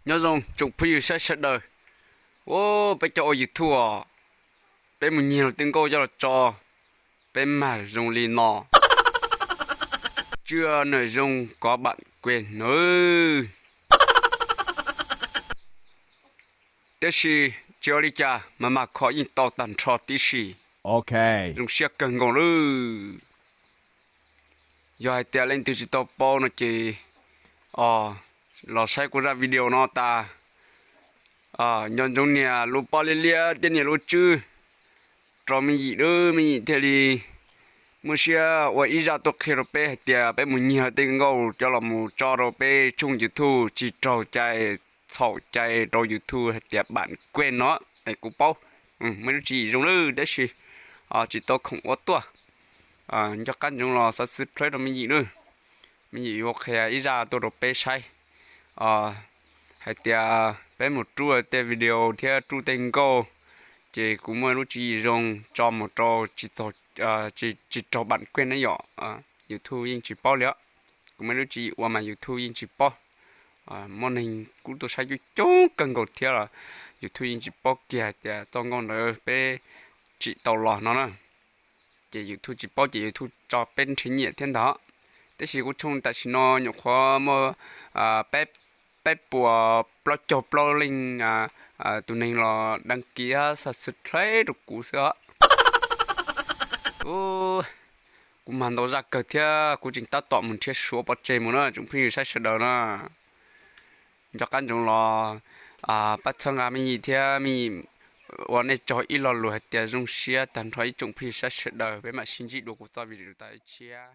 Nyob zoo tsoom phooj ywg saib sawv daws. Ua peb cov ua YouTube os, peb mus nyiag luag tej nkauj coj los tso, peb mag zoo li no. Cua nws zoo kov bản quyền nawb. Tiam sis tsis ua li cas, mas mas kho yeej tau tag nrho tib si. Zoo siab kawg nkaus lawm. Yog hais tias leej twg tsis tau paub no ces los saib kuv zaj video no tas, nco ntsoov nias lub pob liab liab thiab nias lub tswb rau me yim lub, me yim thiaj li muaj siab ua ib zaj tuaj qhia rau peb hais tias peb mus nyiag tej nkauj coj los mus tso rau peb tshooj YouTube tsis raug cai, txhaum cai rau YouTube hais tias bản quyền no. Kuv paub, muaj lub tswv yim zoo lawm tab sis tsis tau khoom ua tuaj. Nco qab ntsoov los subscribe rau me yim lawm, me yim yuav qhia ib zaj tuaj rau peb saib hais tias peb mus rub tej video thiab rub tej nkauj, ces kuv muaj lub tswv yim zoo tso mus rau tsis raug bản quyền na yom. YouTube yeej tsis paub li os. Kuv muaj lub tswv yim ua mas YouTube yeej tsis paub. Muaj neeg kuj tuaj saib coob coob kawg nkaus thiab los YouTube yeej tsis paub kiag hais tias txoj nkauj ntawd peb tsim tau los no na. Ces YouTube tsis paub ces YouTube tso peb nrhiav nyiam thiab ntag. Tab sis kuv tshooj tam sim no nyuam qhuav muaj peb puas plaub caug plaub leej tus neeg los đăng ký subscribe rau kuv xwb os. Kuv mag ntau zaj kawg thiab kuv tseem tab tom mus nrhiav Suav pov tseg mus na tsoom phooj ywg saib sawv daws na. Nco qab ntsoov los pab txhawb nqa me yim thiab me yim ua nej tsaug ib lo lus hais tias zoo siab tag nrho ib tsoom phooj ywg saib sawv daws, peb mam sib ntsib dua kuv txoj video tas ib tshiab.